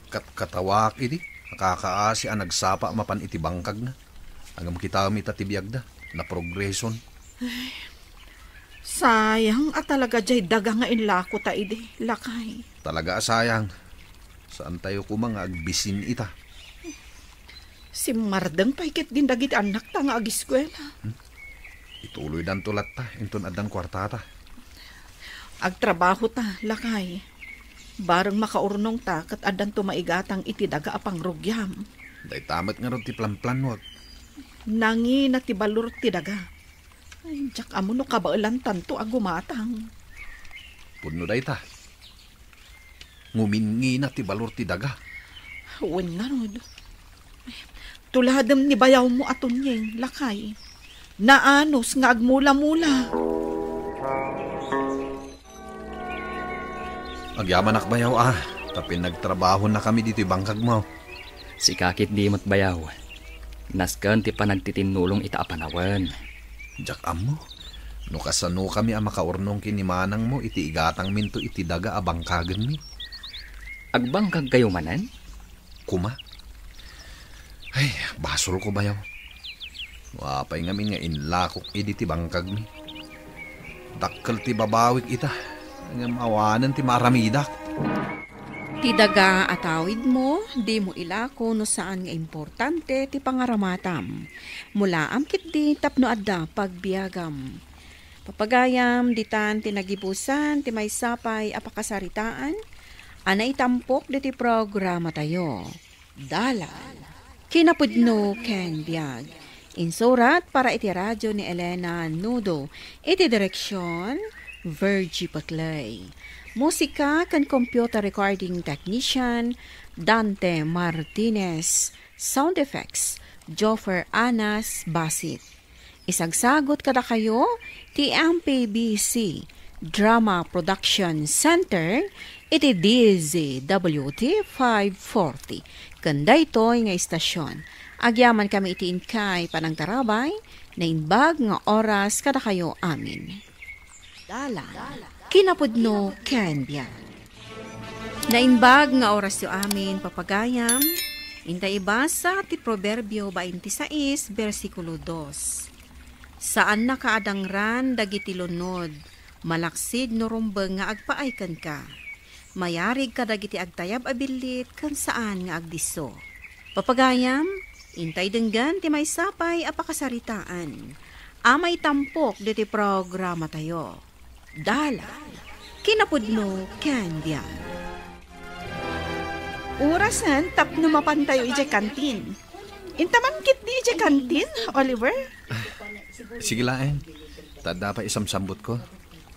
Kat-, katawaak idi, nakakaasi a nagsapa mapan iti bangkagna. Ngem kitaem ita ti biagda, naprogreson. Ay, sayang a talaga diay daga nga inlakota idi, lakay. Talaga a sayang. Saantayo koma nga agbisin ita. Simmardeng pay ketdin dagiti annakta nga agiskuela. Hmm? Ituloydanto latta inton addan kuartata. Agtrabahota, lakay. Bareng makaurnongta ket addanto maigatang iti daga a pangrugiam. Dayta met ngarud ti planplanuek. Nangina ti balor ti daga. Ay, diak ammo no kabaelantanto a gumatang. Pudno dayta. Nguminngina ti balor ti daga. Wen ngarud. Tuladem ni bayawmo a Tonyeng, lakay. Naanus nga agmula-mula. Agyamanak bayaw a, tapin nagtrabahonakami ditoy bangkagmo. Sika ketdi met bayaw. Nasken ti panagtitinnulong ita a panawen. Diak ammo no kasanokami a makaurnong ken ni manangmo iti igatangminto iti daga a bangkagenmi. Agbangkagkayo manen? Kuma. Ay, basolko bayaw. Apay ngamin nga inlakok idi ti bangkagmi. Dakkel ti babawik ita, ngem awanen ti maaramidak. Ti daga a tawidmo, dimo ilako no saan nga importante ti pangaramatam. Mulaam ketdi tapno adda pagbiagam. Papagayam, ditan ti nagibusan ti maysa pay a pakasaritaan a naitampok ditoy programatayo. Dalan, kinapudno ken biag. Insurat para iti radio ni Elena Nudo, iti direksyon, Virgie Paclay. Musika ken computer recording technician, Dante Martinez. Sound effects, Joffer Anas Basit. Isagsagot kadakayo ti M P B C Drama Production Center iti D Z W T five forty. Ken daytoy nga istasyon, agyamankami iti inkay panangtarabay, naimbag nga oras kadakayo amin. Dalan, kinapudno ken biag. Naimbag nga orasyo amin, papagayam. Inta ibasa ti Proverbio bainte sais, bersikulo dos. Saannaka a dangran dagiti lunod, malaksid no rumbeng nga agpaay kenka. Mayarig kadagiti agtayab a billit ken saan nga agdisso. Papagayam, intay denggen ti maysa pay a pakasaritaan a maitampok ditoy programatayo. Dalan, kinapudno ken biag. Orasen tapno mapantayo idiay kantin. Inta man ketdi idiay kantin, Oliver? Sige laeng. Ta adda pay isamsambutko.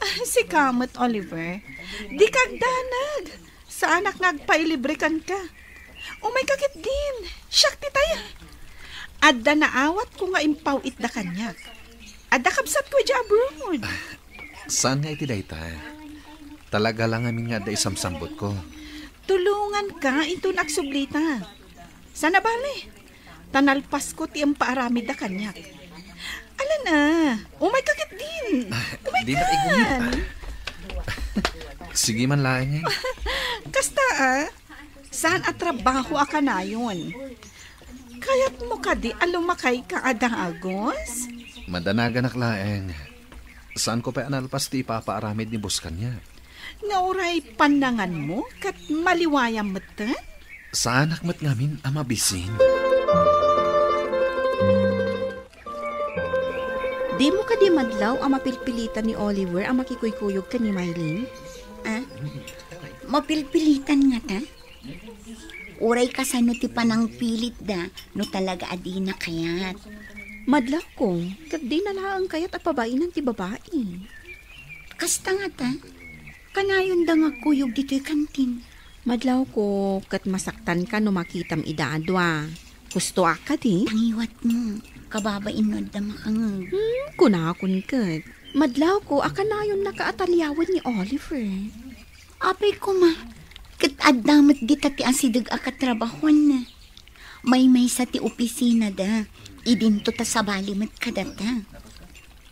Ah, sika met, Oliver. Dika agdanag. Saanak nga agpailibre kenka. Umayka ketdin. Siak ti taya. Adda naawatko nga impaw-itda kaniak. Adda kabsatko idiay abroad. Saan nga iti dayta? Talaga la ngamin nga adda isamsambutko. Tulonganka inton agsublita. Saan a bale? Ta nalpasko ti impaaramidda kaniak. Alan a, umayka ketdin. Umaykan. Dina igumit. Sige man laeng, eh. Kasta a, saan a trabaho a kanayon? Kayatmo kadi a lumakayka a dagus? Madanaganak laeng. Saanko pay a nalpas ti ipapaaramid ni boss kaniak. Nga uray pannanganmo ket maliwayam metten? Saanak met ngamin a mabisin. Dimo kadi madlaw a mapilpilitan ni Oliver a makikuykuyog ken ni Mylene? Ah? Mapilpilitan ngata? Uray kasano ti panangpilitda no talaga a dina kayat? Madlawko, ket dina laeng kayat a pabainan ti babai. Kasta ngata? Kanayonda nga agkuyog ditoy kantin. Madlawko, ket masaktanka no makitam ida a dua. Gustoak kadi? Tangiwatmo, kababain no adda makangeg. Hmm, kunakon ket. Madlawko a kanayonnaka a taliawen ni Oliver. Apay koma, ket adda met dita ti asideg a katrabahuanna. Maymaysa ti opisinada, idinto ta sabali met kadata.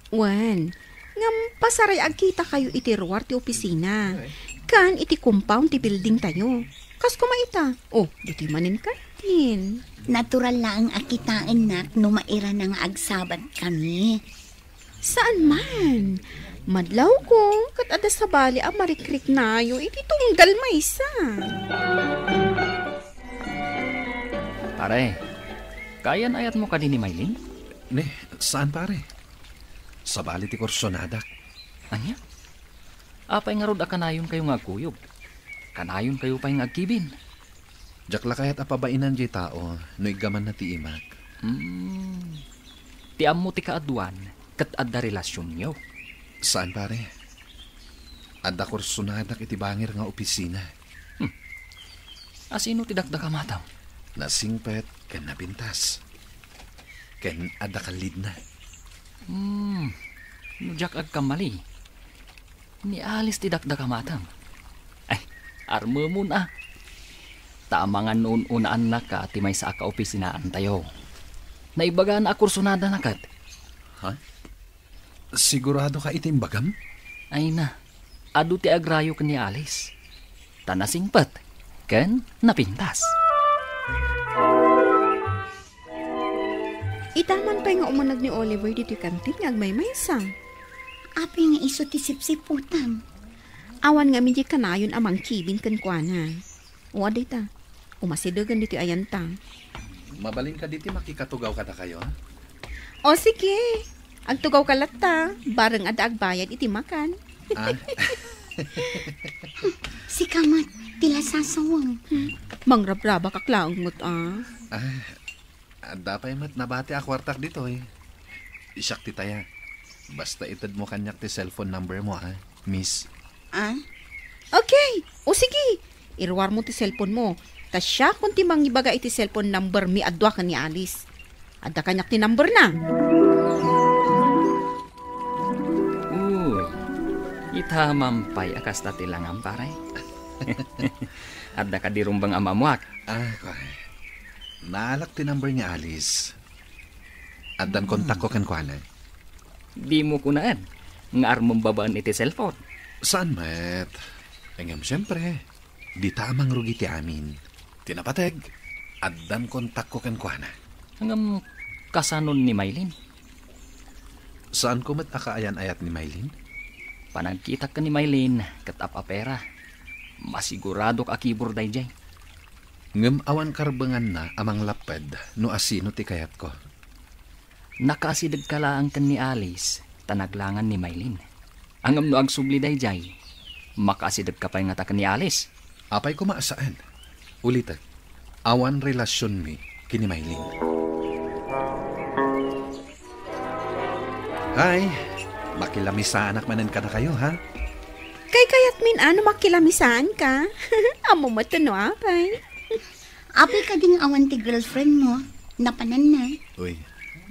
Wen, ngem pasaray agkitakayo iti ruar ti opisina, ken iti compound ti buildingtayo. Kas koma ita, oh, ditoy manen kantin. Natural laeng a kitaennak no mairana nga agsabatkami. Saan man? Madlawko, ket adda sabali a marikriknayo iti tunggal maysa. Pare, kayan-ayatmo kadi ni Mylene? Ne, saan, pare? Sabali ti kursonadak. Ania? Apay ngarud a kanayonkayo nga agkuyog? Kanayonkayo pay nga agkibin? Diak la kayat a pabainan diay tao no iggamanna ti imak. Hmm. Ti ammo ti kaaduan, ket adda relasionyo. Saan, pare. Adda kursonadak iti bangir nga opisina. Hmm. Asino ti dakdakamatam? Nasingpet ken napintas. Ken adda kallidna. Hmm, no diak agkamali, ni Alice ti dakdakamatam. Ay, armemon a. Ta amangan no un-unaannaka ti maysa a kaopisinaantayo. Naibagana a kursunadana ket. Ha? Sigurado ka iti imbagam? Ay na, adu ti agrayo ken ni Alice. Ta nasingpet ken napintas. Ita man pay nga umuneg ni Oliver ditoy kantin nga agmaymaysa. Apay nga isu ti sipsiputam? Awan ngamin diay kanayon a mangkibin kenkuana. O, adda ita. Umasidegen ditoy ayanta. Mabalin kadi ti makikatugaw kadakayo? O, sige. Agtugawka latta. Bareng adda agbayad iti makan. Ah. Sika met, ti lasasawem. Hmm. Mangrabrabakak laeng met, a. Ah, adda pay met nabati a kuartak ditoy. Siak ti taya. Basta itedmo kaniak ti cellphone number mo, a, miss. Ah? Okay. O sige. Iruarmo ti cellphone mo. Ta siakon ti mangibaga iti cellphone number mi a dua ken ni Alice. Adda kaniak ti number na. Uy, ita man pay a kasta ti langam, pare. Adda kadi rumbeng a maammuak? Ah, kuan. Naalak ti number ni Alice. Addan kontakko kenkuana. Dimo kunaen nga armem babaen iti cellphone? Saan met? Ngem, siempre, dita a mangrugi ti amin. Ti napateg, addan kontakko kenkuana. Ngem, kasanon ni Maylin? Saanko met a kaayan-ayat ni Maylin? Panagkitak ken ni Maylin ket ap-apera. Masiguradok a kibur daydiay. Ngem awan karbenganna a manglapped no asino ti kayatko. Nakaasidegka laeng ken ni Alice ta naglangan ni Maylin. Ngem no agsubli daydiay, makaasidegka pay ngata ken ni Alice? Apay koma a saan. Ulitek, awan relasionmi ken ni Maylin. Hay, makilamisaanak manen kadakayo, ha? Kaykayatmin a no makilamisaanka. Ammom met no apay. Apay kadi nga awan ti girlfriend mo? Napananna? Uy,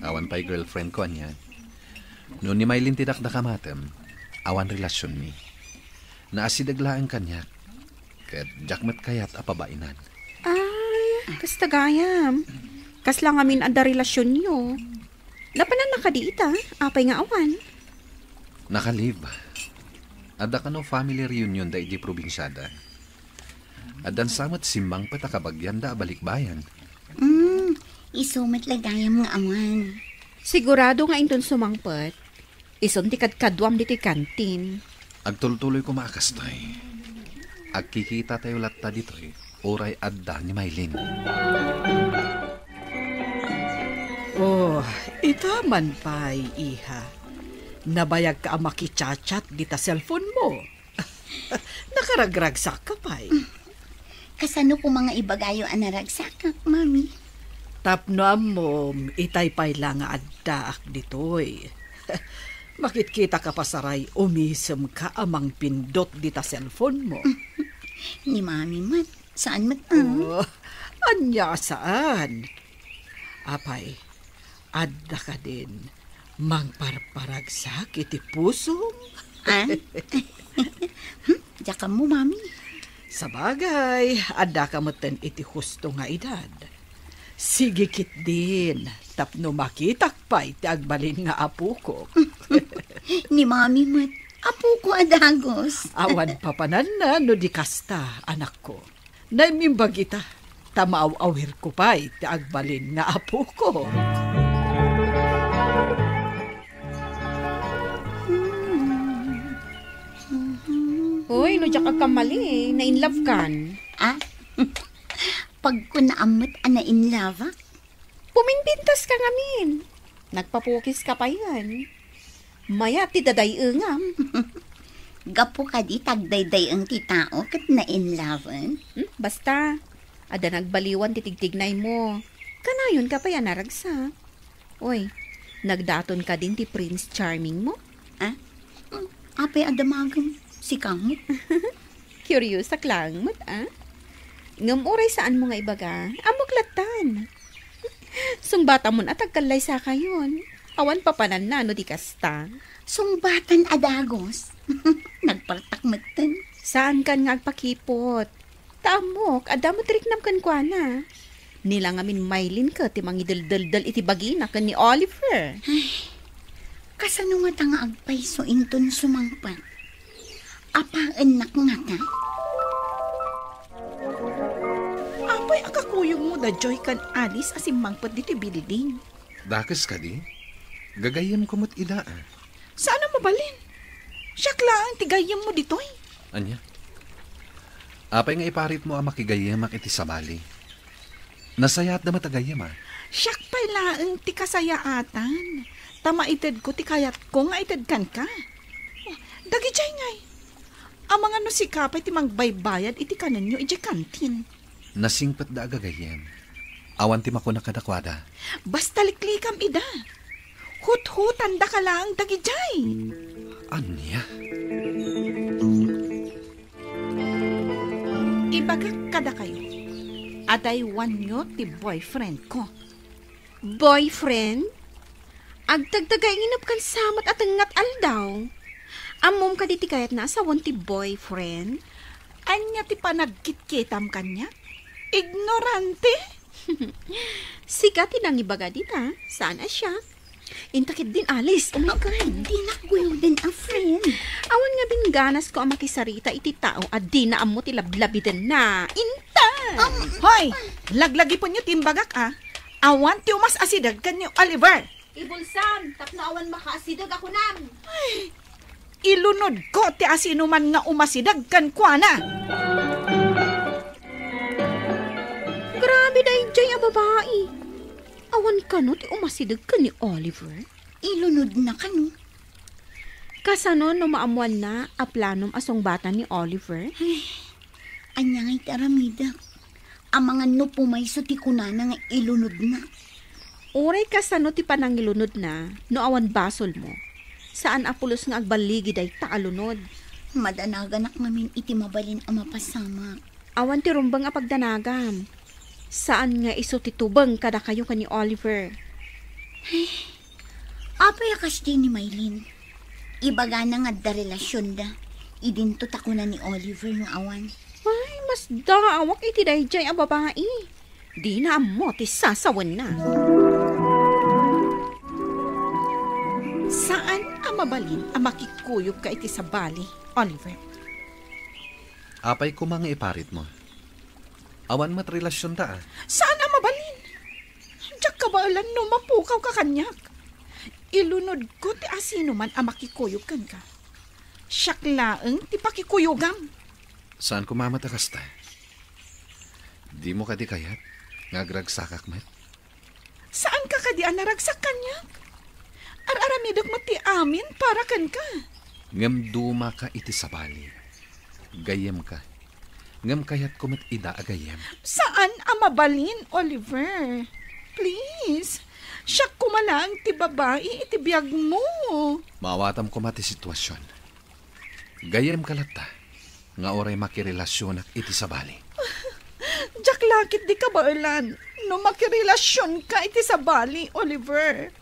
awan pay girlfriend ko, ania? No ni Maylin ti dakdakamatem, awan relasionmi. Naasideg laeng kaniak, ket diak met kayat a pabainan. Ah, kasta gayam. Kasla ngamin adda relasionyo. Napananna kadi ita? Apay nga awan? Nakalib. Adda kano family reunion da iti probinsiada. Addan sa met simmangpet a kabagianda a balikbayan. Hmm, isu met la gayam nga awan. Sigurado nga inton sumangpet, isun ti kadkaduam ditoy kantin. Agtultuloy koma a kastay. Agkikitatayo latta ditoy, uray adda ni Maylin. Oh, ita man pay, iha. Nabayagka a makichat-chat dita cellphone mo. Nakaragragsakka pay. Kasano koma nga ibagayo a naragsakak, Mami? Tapno ammom, itay pay la nga addaak ditoy. Makitkitaka pasaray, umisemka a mangpindot dita cellphone mo. Ni Mami met, saan met, ah? Oh, ania saan? Apay, adda kadin mangparparagsak iti pusom? Ah? Hmm? Diak ammo, Mami. Sabagay, addaka metten iti husto nga edad. Sige ketdin, tapno makitak pay ti agbalin nga apokok. Ni Mami met, apoko a dagus. Awan papananna no di kasta, anakko. Naimimbag ita, ta maaw-awirko pay ti agbalin nga apoko. Hoy, no diak agkamali, na-in love kan? Ah? Pagkunaam met a na-in love-ak? Pumimpintas ka ngamin. Nagpapukis ka payen. Mayat ti daday-engam. Gapu kadi ta agdayday-eng ti tao ket na-in love-en? Hmm, basta, adda nagbaliwan ti tigtignay mo. Kanayon ka pay a naragsak. Oy, nagdaton kadin ti Prince Charming mo? Ah? Hmm, apay a damagem? Sika met? Curiousak laeng met, ah? Ngem uray saanmo nga ibaga, ammok lattan. Sungbatamon a tagkallaysakayon. Awan papananna no di kasta. Sungbatan a dagos. Nagpartak metten. Saankan nga agpakipot. Ta ammok, adda met riknam kenkuana. Ni la ngamin Maylin ket ti mangideldeldel iti bagina ken ni Oliver. Ay, kasano ngata nga agpayso inton sumangpet? Apaennak ngata? Apay a kakuyogmo da Joy ken Alice a simmangpet ditoy building? Dakes kadi? Gagayyemko met ida, a. Saan a mabalin? Siak laeng ti gayyemmo ditoy. Ania? Apay nga iparitmo a makigayyemak iti sabali? Nasayaatda met a gayyem, a. Siak pay laeng ti kasayaatan. Ta maitedko ti kayatko nga ited kenka. Oh, dagidiay ngay. Amangan no sika pay ti mangbaybayad iti kanenyo idiay kantin. Nasingpetda a gagayyem. Awan ti makuna kadakuada. Basta liklikam ida. Huthutandaka laeng dagidiay. Ania? Ibagak kadakayo, adaywanyo ti boyfriendko. Boyfriend? Agtagtagainginep kan samet a tengnga aldaw. Ammom kadi ti kayatna a sawen ti boyfriend? Ania ti panagkitkitam kaniak? Ignorante? Sika ti nangibaga dita, saan a siak. Inta ketdin, Alice. Oh my God. Dinak guyoden a friend. Awan nga bingganas ko a makisarita iti tao a dina ammo ti lablabidenna. Inta! Hoy! Laglagipenyo ti imbagak, a. Awan ti umas-asideg ken ni Oliver. Ibulsam, tapno awan makaasideg a kunam. Ay, ilunodko ti asinoman nga umasideg kenkuana. Grabe daydiay a babai. Awan kano ti umasideg ken ni Oliver? Ilunodna kano. Kasano no maammoanna a planom a sungbatan ni Oliver? Ay, ania ngay ti aramidek? Amangan no pumayso ti kunana nga ilunodna. Uray kasano ti panangilunodna no awan basolmo, saan a pulos nga agballigi dayta a lunod. Madanaganak ngamin iti mabalin a mapasamak. Awan ti rumbeng a pagdanagam. Saan nga isu ti tubeng kadakayo ken ni Oliver. Apay a kasdi ni Maylin? Ibagana nga adda relasionda. Idinto ta kuna ni Oliver nga awan. Ay, masdaawak iti daydiay a babai. Dina ammo ti sasawenna. Saan a mabalin a makikuyogka iti sabali, Oliver. Apay koma nga iparitmo? Awan met relasionta, a. Saan a mabalin? Diak kabaelan no mapukawka kaniak. Ilunodko ti asinoman a makikuyog kenka. Siak laeng ti pakikuyogam. Saan koma met a kasta? Dimo kadi kayat nga agragsakak met? Saanka kadi a naragsak kaniak? Ar-aramidek met ti amin para kenka. Ngem dumaka iti sabali. Gayyemka. Ngem kayatko met ida a gayyem. Saan a mabalin, Oliver. Please. Siak koma laeng ti babai iti biagmo. Maawatam koma ti situasion. Gayyemka latta nga uray makirelasionak iti sabali. Diak la ketdi kabaelan no makirelasionka iti sabali, Oliver.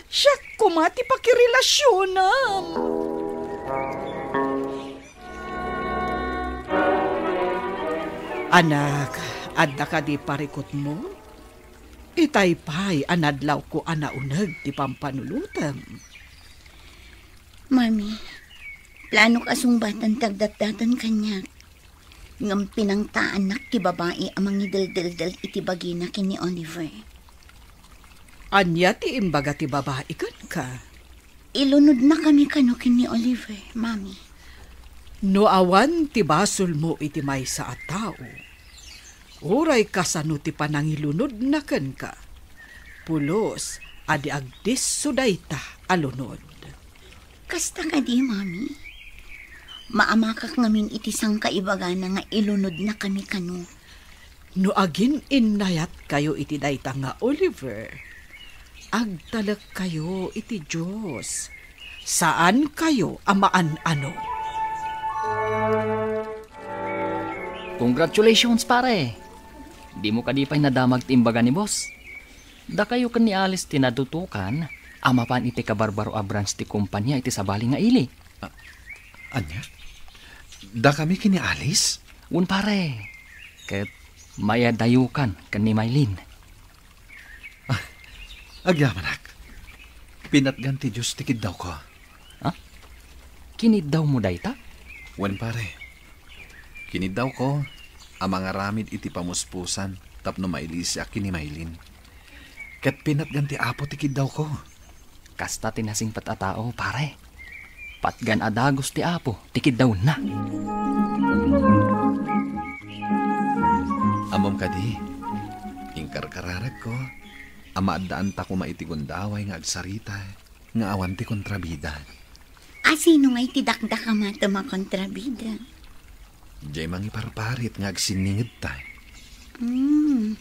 Siak koma ti pakirelasionam. Anak, adda kadi parikutmo? Itay pay a nadlawko a nauneg ti pampanunotem. Mami, planok a sungbatan ti agdatdatan kaniak. Ngem pinangtaannak ti babai a mangideldeldel iti bagina ken ni Oliver. Ania ti imbaga ti babai kenka? Ilunodnakami kano ken ni Oliver, Mami. No awan ti basolmo iti maysa a tao, uray kasano ti panangilunodna kenka, pulos a di agdisso dayta a lunod. Kasta kadi, Mami? Maamakak ngamin iti sangkaibagana nga ilunodnakami kano. No agin-innayatkayo iti dayta nga Oliver, agtalekkayo iti Dios. Saankayo a maan-ano. Congratulations, pare! Dimo kadi pay nadamag ti imbaga ni boss? Dakayo ken ni Alice ti nadutokan a mapan iti kabarbaro a branch ti kumpania iti sabali nga ili. Ania? Dakami ken ni Alice? Wen, pare. Ket mayadayokan ken ni Maylin. Agyamanak. Pinatgan ti Dios ti kiddawko. Ha? Kiniddawmo dayta? Wen, pare. Kiniddawko a mangaramid iti pamuspusan tapno mailisiak ken ni Maylin. Ket pinatgan ti Apo ti kiddawko. Kasta ti nasingpet a tao, pare. Patgan a dagus ti Apo ti kiddawna. Ammom kadi, inkarkararagko a maaddaanta koma iti gundaway nga agsarita nga awan ti kontrabida. A, sino ngay ti dakdakam a kontrabida? Diay mangiparparit nga agsinningedta. Hmm.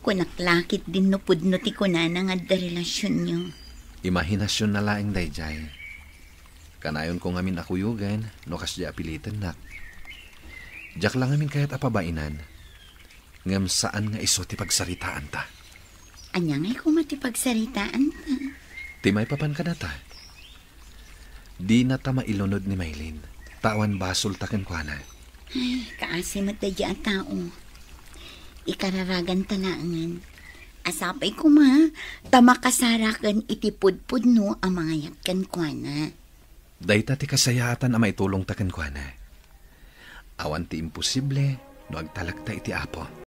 Kunak la ketdin no pudno ti kunana nga adda relasionyo. Imahinasionna laeng daydiay. Kanayonko ngamin a kuyogen no kasdiay a pilitennak. Diak la ngamin kayat a pabainan, ngem saan nga isu ti pagsaritaanta. Ania ngay koma ti pagsaritaanta? Ti maipapan kadata. Dinata mailunod ni Maylin, ta awan basolta kenkuana. Ay, kaasi met daydiay a tao. Ikararaganta laengen. A sapay koma ta makasaraken iti pudpudno a mangayat kenkuana. Dayta ti kasayaatan a maitulongta kenkuana. Awan ti imposible no agtalekta iti Apo.